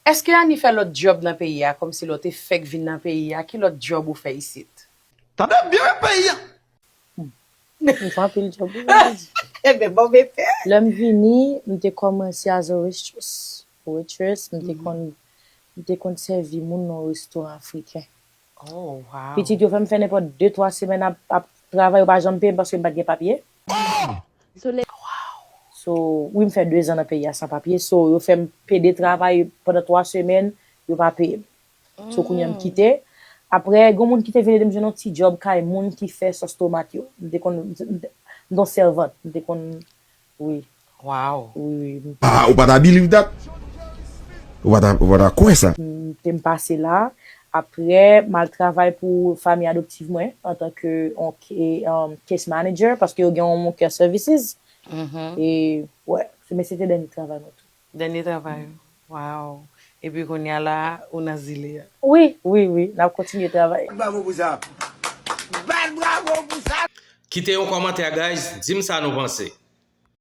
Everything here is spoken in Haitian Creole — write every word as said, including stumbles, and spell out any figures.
Èske Ani fè lòt djòb nan peyi a, kòmsi lè w te fèk vin nan peyi a, ki lòt djòb ou fè isit? Tande byen peyi a. M fè anpil djòb wi, m te di. Ebyen bon bebe. Lè m vini, m te kòmanse as a waitress. Waitress, m te konn m te konn sèvi moun nan yon restoran afriken. Oh, wow. Pitit yo fè m fè nenpòt de twa semèn ap, ap travay, yo pa janm peye m paske m pa t gen papye. So, wi, m fè de zan nan peyi a san papye. So, yo fè m pede travay pandan twa semèn, yo pa peye m. So, kounye a m kite. Apre, gen moun ki te vin ede m jwenn yon ti djòb kay moun ki fè sòs tomat yo. M te konn, m te m te yon sèvant. M te konn, wi. Wow. Wi, wi. Ah, ou pa ta believe that? Ou pa ta, ou pa ta kwè sa? M te m pase la. Apre, m al travay pou fanmi adoptif mwen antanke yon ke- um, case manager paske yo gen yon care services. E, wè, se- men se te dènye travay mwen tou. Dènye travay. Wow. Epi kounye a la, ou nan zile a. Wi, wi, wi. N ap kontinye travay. Bat bravo pou sa. Bat bravo pou sa. Kite yon kòmantè, guys, di m sa nou panse.